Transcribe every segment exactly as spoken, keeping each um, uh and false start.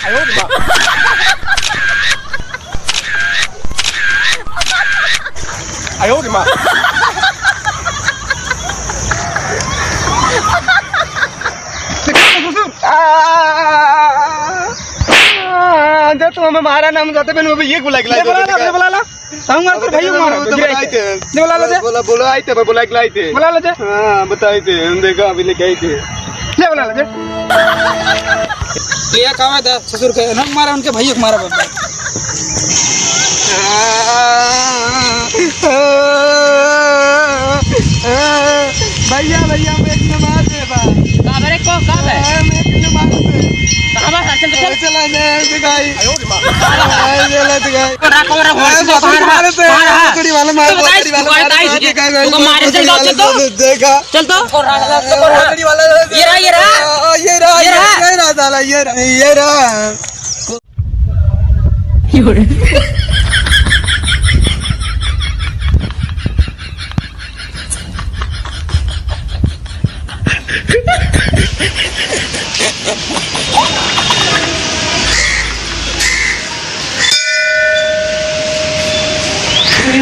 आयो रे माँ। आयो रे माँ। आ, आ, आ, आ, जब तू हमें मारा ना, हम जाते बहन, वो भी ये बुला के लाई ले, बुला ला, ले, बुला ला। ताऊ अंकल, भाई मारा, तो गिरा बताई थे। ले बुला ला जे। बोला, बोला आई थे, बोला के लाई थे। बुला ला जे। हाँ, बताई थे, हम देखा, अभी लेके आई थे। ले बुला ला जे। तो ये कहा था ससुर के, ना मारा उनके भाई को मारा बाबा। भैया, भैया, मैं इतने मार दे बा। का बरे को, का बे? मैं इतने मार दे। कहाँ बा? चल, चल, चल। चला, मैं दिखाई। आयो रे माँ। आयो रे माँ। कौन रहा, कौन रहा? अरे, कौन रहा? बाबा, कौन रहा? मारे थे। कौन रहा? लकड़ी वाला मार, तो बताइए, लकड़ी वाला तू मार, बताइए, मार, तू कौन मार, मारे, चल, चल, चल, तो। देखा। चल, तो। कौन रहा, कौन रहा? ये रहा, ये रहा। आ, ये रहा, ये रहा। ये रहा, ये रहा, साला, ये रहा, ये रहा।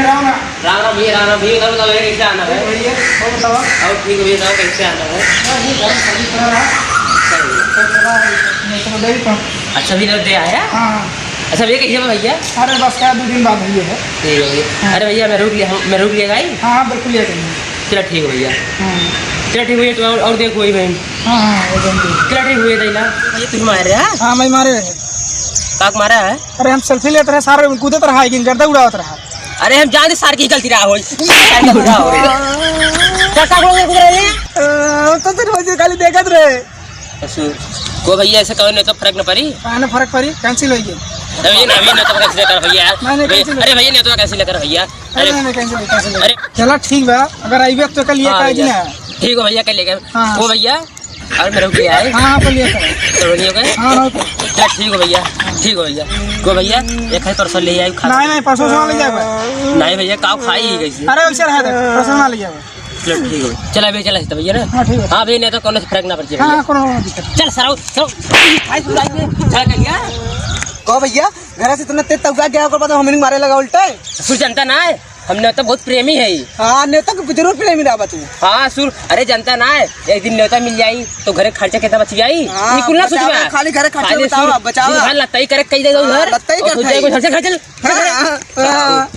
राम राम भैया, राम राम भैया, बताओ, बताओ, भैया, कैसे आना है? बढ़िया, और बताओ। और ठीक है भैया, बताओ, कैसे आना है? हाँ, ये गाड़ी खाली पड़ा रहा। सही है। तो चला, ये तो बताइए तो। अच्छा, अभी दे आया? हाँ। अच्छा भैया, कैसे बा भैया? अरे बस क्या, दो दिन बाद भैया है। ठीक है भैया। हाँ। अरे भैया, मैं रुक लिया, हम, मैं रुक लिया गाड़ी? हाँ, हाँ, बिल्कुल लिया करेंगे। चला ठीक है भैया। हाँ। चला ठीक है भैया, तो और, और देखो वही बहन। हाँ, हाँ, वो बहन देखो। चला ठीक है भैया, तैला। ये तुम मार रहे हैं? हाँ, मैं मारे रहे। काक मारा है? अरे हम selfie लेत रहे, सारे कूदत रहा, लेकिन गर्दा उड़ावत रहा। अरे हम जान दे सार की गलती रहा होई। सार की गलती रहा होई। का, का बोल रहे हैं? अ, तो तेरे वजह खाली देखत रहे। ससुर, को भैया ऐसे कहो नहीं तो फर्क न पड़ी। काहे न फर्क पड़ी? Cancel होई गई। अरे भैया, अभी नहीं तो cancel कर भैया। नहीं, नहीं, अरे, cancel अरे भैया, नहीं तो cancel कर भैया। अरे अरे, नहीं, नहीं, cancel नहीं, cancel नहीं। अरे। चला ठीक बा, अगर आइबे तो कल ये हाँ काहे कि भैया। ना? ठीक हो भैया, कल लेके। हाँ। ओ भैया, अरे मेरे को क्या है? हाँ, हाँ, बोलिए सर। तो बोलिए ओके? हाँ, हाँ, ओके। चल ठीक हो भैया, ठीक हो भैया। को भैया, एक है परसों ले आई खा। नहीं, नहीं, परसों से ले जाएगा। नहीं भैया, काव खाई ही कैसे? अरे वैसे रहा दे, परसों ना ले जाएगा। चल ठीक हो। चल अभी चल तो भैया ना। हाँ, ठीक है। हाँ भैया, नहीं तो कोनो से फर्क ना पड़े हाँ, भैया। हाँ, कोनो दिक्कत। चल सराउ, सराउ। भाई सुनाई दे। चल कहिया। को भैया, घर से इतना तेज तौका गया, ओकर बाद हम मारे लगा उल्टे। तू जनता ना है। हम नेवता बहुत प्रेमी है। हाँ, नेवता के जरूर प्रेमी रहा तू। हाँ, सुन, अरे जनता ना है, एक दिन नेवता मिल जाई, तो घरे खर्चा कितना बच जाई? हाँ, ई कुल ना बचावा, सोचबा। खाली घरे खर्चा खाली बतावा, सुन, बचावा। तू घर लत्ताई करे कई दे हाँ, उधर, लत्ताई और करता सोचे है। कोई घर से घर चल। हाँ, हाँ।